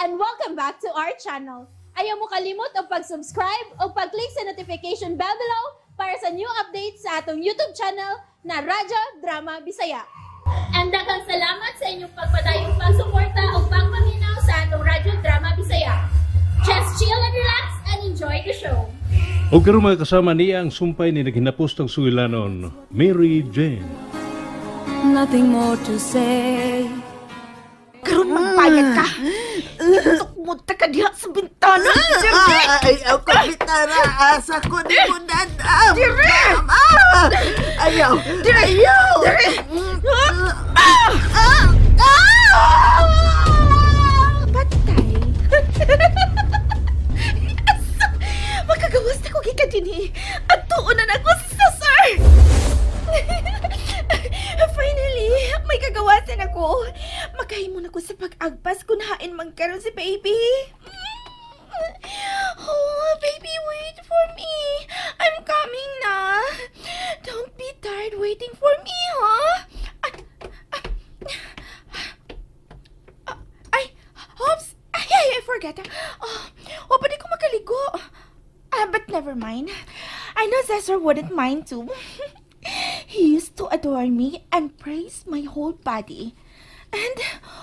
And welcome back to our channel. Ayaw mo kalimot og pag-subscribe o pag-click sa notification bell below para sa new updates sa atong YouTube channel na Radyo Drama Bisaya. And daghang salamat sa inyong pagpadayong pagsuporta o pagpaminaw sa atong Radyo Drama Bisaya. Just chill and relax and enjoy the show. O karon, mga kasama, niya ang sumpay ni naghinapos ng sugilanon, Mary Jane. Nothing more to say. Karon magbayad ka. Tukmod ta ka diha sa bintana. Dire! Ay, ako bintana. Asa ko di mo dadam. Dire! Ah! Ayaw! Dire! Ayaw! Dire! Ah! Ah! Ah! Patay. Yes! Makagawas na ko gikan dinhi. Adtuon na nako si Cesar. Finally, may kagawasan ako. Makahimo na ko sa pag-agpas kung hain man karon si baby. Oh, baby, wait for me. I'm coming na. Don't be tired waiting for me, huh? Ah, ah, ah, ay, oops. Ay, ay, I forgot. Oh, wa pa di ko makaligo. Ah, but never mind. I know Cesar wouldn't mind too. He used to adore me and praise my whole body. And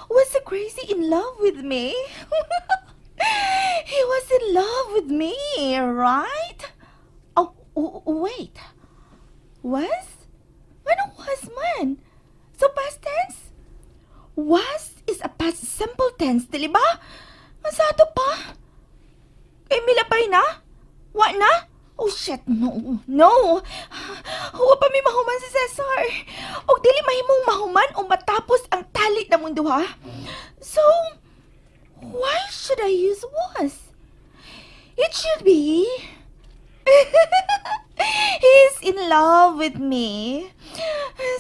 was so crazy in love with me. He was in love with me, right? Oh, wait. Was? Ano was man? So past tense? Was is a past simple tense, dili ba? Masado pa? Kay milabay na? Wa na? Oh shit, no. No. Wa pa mi mahuman si Cesar. Og dili mahimong mahuman o matapos ang tali namong duha. So, why should I use "was"? It should be he's in love with me.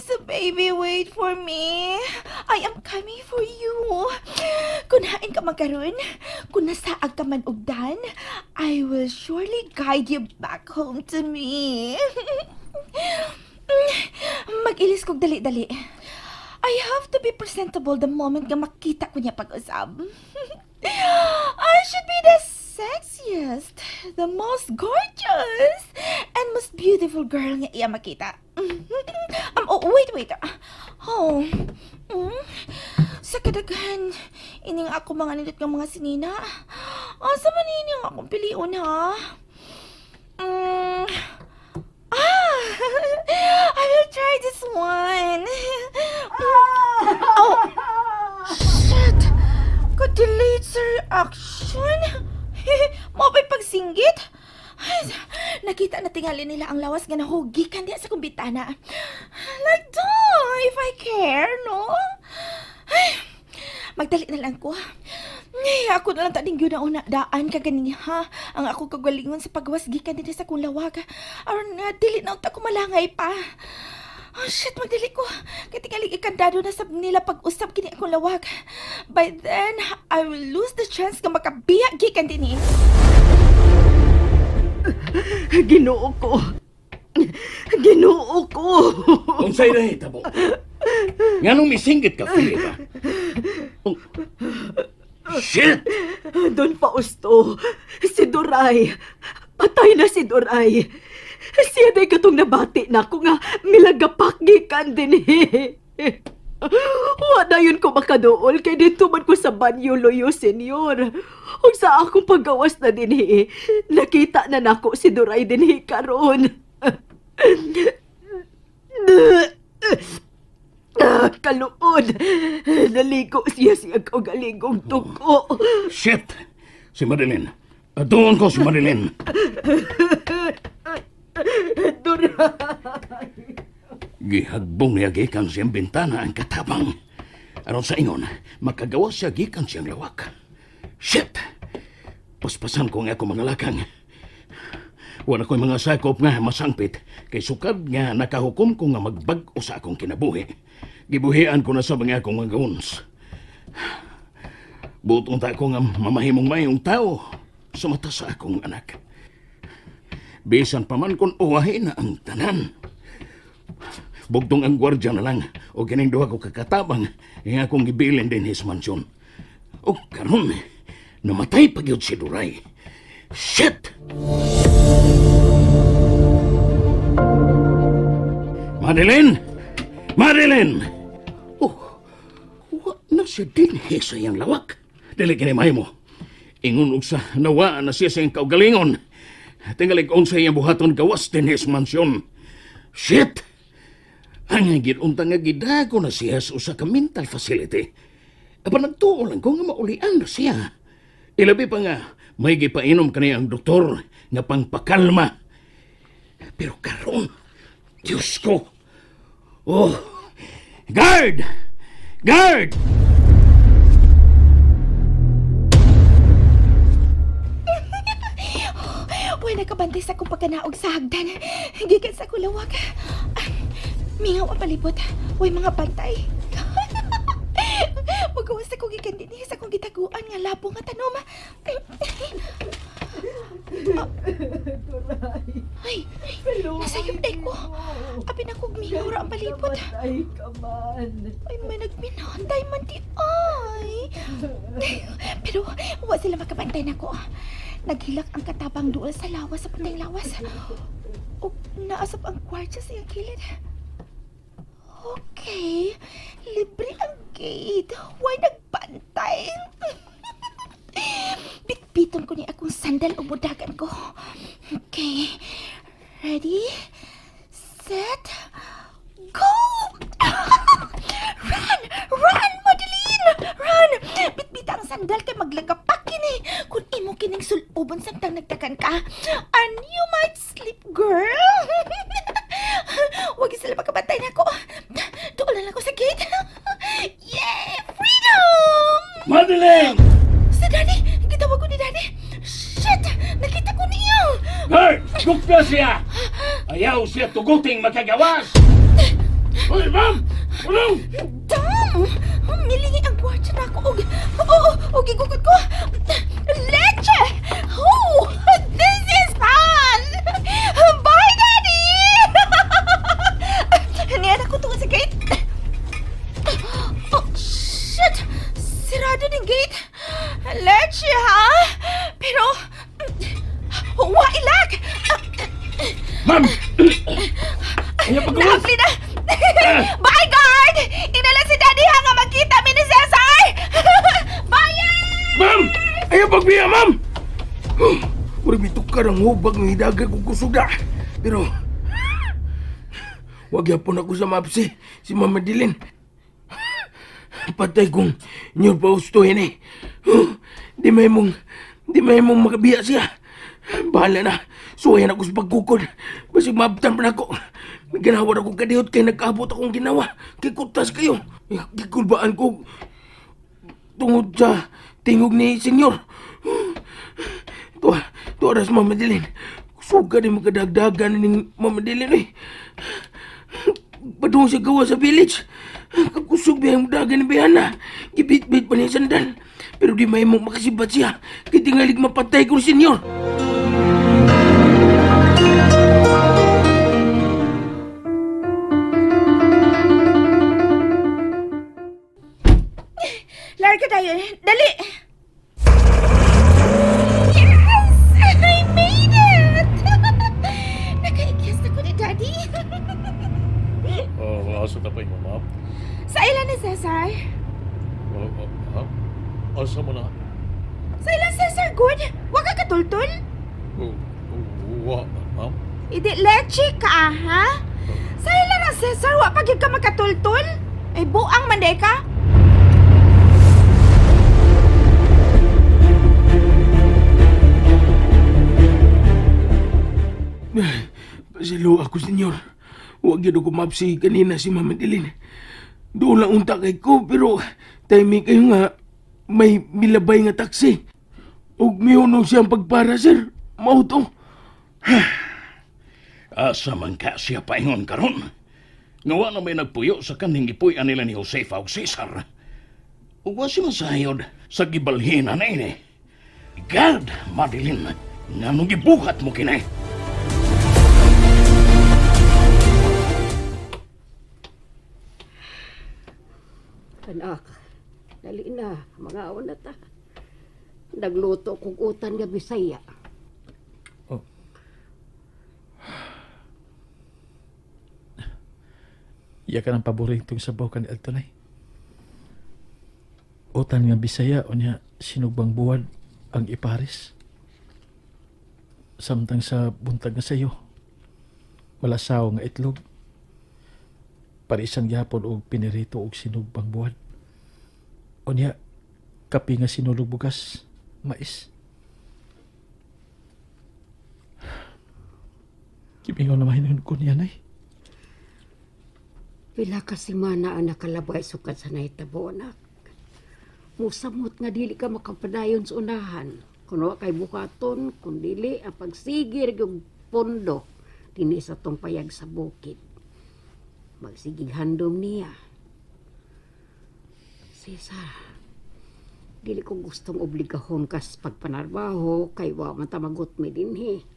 So baby, wait for me. I am coming for you. Kung hain ka magkaroon, kung nasaag ka man ugdan, I will surely guide you back home to me. Mag-ilis kog dali-dali. I have to be presentable the moment nga makita ko niya pag-usab. I should be the sexiest, the most gorgeous, and most beautiful girl nga iya makita. Oh, wait, wait. Oh, Sa kadaghan, ining ako mga nindot nga mga sinina. Asa man ini ang akong pilion, ha? Ah, I will try this one. Oh, shit! Ka-delayed sa reaction. Mao ba'y pagsinggit? Ay, nakita na tingali nila ang lawas nga nahugikan diya sa kong bintana. Like, duh, if I care, no? Ay, magdali na lang ko. Ay, ako na lang taning yun na una daan ka ganiha. Ang ako kagalingon sa pagwas gikan dinhi sa kong lawag. Aron nga, dili na unta ko malangay pa. Oh shit, magdali ko. Kay tingali ikandado na sab nila pag-usab kini akong lawag. By then, I will lose the chance nga makabiya gikan dinhi. Ginoo ko. Ginoo ko. Unsay nahitabo? Nganong misinggit ka, Filipa? Oh. Shit! Don Fausto, si Duray. Patay na si Duray. Siya day katong nabati na ko nga milagapak gikan dinhi. Wa dayon ko makaduol kay dito man ko sa banyo loyo, senyor. Ug sa akong paggawas na dinhi, nakita na nako si Duray dinhi karon. Ah, kaluod. Naligo siya siya kaugalingong dugo. Shit! Si Madeline. Doon ko si Madeline. Duray. Gihagbong niya gikan siyang bintana ang katabang. Aron sa ingon, makagawa siya gikan siyang lawak. Shit! Paspasan ko nga ako mga lakang. Wala ko'y mga sakop nga masangpit kay sukad nga nakahukom ko nga magbag-o sa akong kinabuhi. Gibuhian ko na sa mga akong mga gawons. Buot unta ko nga mamahimong mayong tao sa mata sa akong anak. Bisan pa man kung uwahin na ang tanan. Bugtong ang gwardya na lang o kining duha ko kakatabang nga akong gibilin dinhi sa mansyon. O karon, Namatay pa gyud si Duray. Shit! Madeline! Madeline! Oh, wa na siya dinhi sa iyang lawak. Dili kini mahimo. Ingon og sa nawa na siya sa iyang kaugalingon. Tingalig unsa iyang buhaton gawas dinhi sa mansyon. Shit! Ang gid-unta nga gidago na siya sa usa ka mental facility. Apan nagtuo lang ko nga maulian na siya. Ilabi pa nga, may gipainom kaniya ang doktor nga pangpakalma. Pero karon, Diyos ko! Oh! Guard! Guard! Uy, nakabantay sa akong pagkanaog sa hagdan. Gikan sa kulawag. Mingaw ang palibot. Uy, mga bantay. Magawas ako gikan dinhi sa akong gitaguan nga labo nga tanom. Ay, nasayop day ko. Abi na kog mingaw ra ang palibot. Ay, kaman. Ay, may nagminanday man di ay. Pero wa sila makabantay nako. Naghilak ang katabang duol sa lawas sa patay lawas. O naasap ang kwartsa sa iyang kilid. Okay, libre ang gate. Why nagbantay? Bitbiton ko ni akong sandal o budagan ko. Okay, ready, set, go! Run! Run, Madeline! Run! Bitbita ang sandal kay maglagapak kini. Kung imo kining sulubon samtang nagtakan ka, and you might sleep, girl. Huwag sila makabantay na ako. Doon lang ako sa gate. Yay! Freedom! Madeline! Si Daddy! Gitawag ko ni Daddy! Shit! Nakita ko niya! Guard! Gugta siya! Ayaw siya tuguting makagawas! Uy, ma'am! Ulong! Damn! Milingi ang kwartsa na ako. Og gigugod ko. Leche! Oh! This is fun! Bye, Daddy! Niyan ako tungkol sa gate. Oh, shit! Sirado ng gate. Leche, ha? Pero... Wa ilak! Ma'am! Ayaw pagkawas! Naapli na! Bye, guard! Inala si Daddy ha nga magkita mi ni Cesar! Bye! Ma'am! Ayaw pagbiya, ma'am! Murag mitukar ang hubag ng hidaga kong kusuga. Pero... Wag yapon ako sa mapsi, si Ma'am Madeline. Patay kong inyo pa ustuhin eh. Di may mong makabiya siya. Bahala na. Suwayan ako sa pagkukod. Basig maabtan pa na ako. May ginawa akong kadihot kay nagkaabot akong ginawa. Kay kutas kayo. Gikulbaan ko tungod sa tingog ni Senyor. Tuwa ras Ma'am Madeline. Suga di makadagdagan ning Ma'am Madeline eh. Padung siya gawa sa village. Kakusog biyang dagan ni Bihana. Gibit-bit pa niya sandal. Pero di may mong makasibat siya. Kaya tingalig mapatay ko Senyor. Larga tayo. Dali! Yes! I made it! Nakaikyas na ko ni Daddy. Asa na pa yung ma'am? Sa ilan ni Cesar? Ha? Asa mo na? Sa ilan, Cesar, good? Huwag ka katultul? Wa, ma'am. Idi leche ka, ha? Sa ilan na, Cesar? Wa pag ka makatultul? Ay, buang man day ka? Pasilo ako, senyor. Huwag yun ako mapsi kanina si Ma'am Madeline. Doon lang unta kay ko, pero timing kayo nga may milabay nga taksi. Ug mihunong siyang pagpara, sir. Mao to. Asa man ka siya paingon karon? Ngawa na may nagpuyo sa kaning gipuy-an nila ni Josefa ug Cesar. Ug wa si masayod sa gibalhinan na ini. God, Madeline, nganong gibuhat mo kini? Anak, dali na, mga na ta. Nagluto kog utan nga Bisaya. Oh. Iya ka ng paboritong sabaw ka ni Altonay. Utan nga Bisaya o niya sinugbang buwad ang iparis. Samtang sa buntag na sayo, malasaw nga itlog. Parisan gihapon og pinirito og sinugbang buwad. O niya, kape nga sinulog bugas, mais. Kimingaw na mahinuon ko niya, Nay. Pila ka semana ang nakalabay sukad sa nahitabo, anak. Musamot nga dili ka makapadayon sa unahan. Kung wa kay buhaton, kung dili, ang pagsigir yung pondo, dinhi sa tong payag sa bukid. Magsigig handom niya. Cesar, dili ko gustong obligahon kas pagpanarbaho kay wa man tamagot mi dinhi.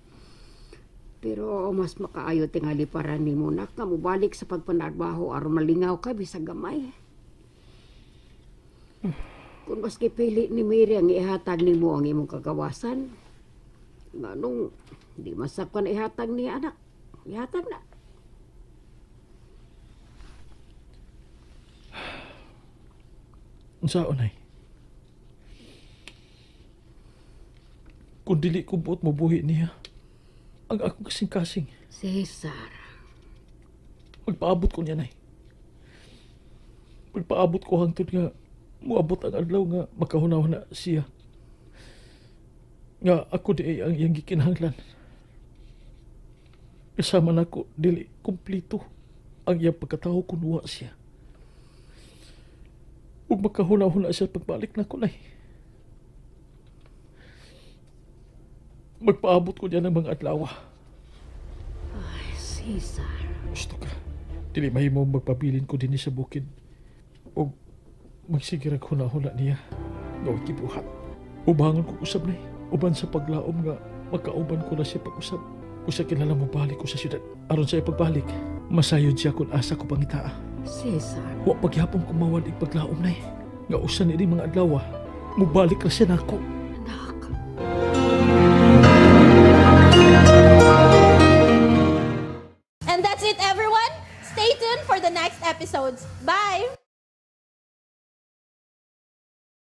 Pero mas makaayo tingali para nimo nak nga mobalik sa pagpanarbaho aron malingaw ka bisag gamay. Kung mas gipili ni Mary ang ihatag nimo ang imong kagawasan, nganong di masap ka na ihatag niya anak, ihatag na. Unsaon ay? Kung dili ko buot mobuhi niya, ang akong kasing-kasing. Cesar. Magpaabot ko niya, Nay. Magpaabot ko hangtod nga muabot ang adlaw nga makahuna-huna siya. Nga ako di ay ang iyang gikinahanglan. Kasama nako dili kumplito ang iyang pagkatao kun wa siya. Ug makahuna-huna siya pagbalik nako, Nay. Magpaabot ko niya ng mga adlaw. Ay, Cesar. Gusto ka. Dili mahimo magpabilin ko dinhi sa bukid. O magsigirag huna-huna niya. Gawin kibuhat. Ubangon ko usab, Nay. Uban sa paglaom nga magkauban ko na siya pag-usab. Usa kinala mo balik ko sa syudad. Aron sa ipagbalik, masayod siya kung asa ko pangitaa. Cesar. Wa pagyapon ko mawad paglaom, Nay. Nga usa ni mga adlaw, mubalik ra siya nako.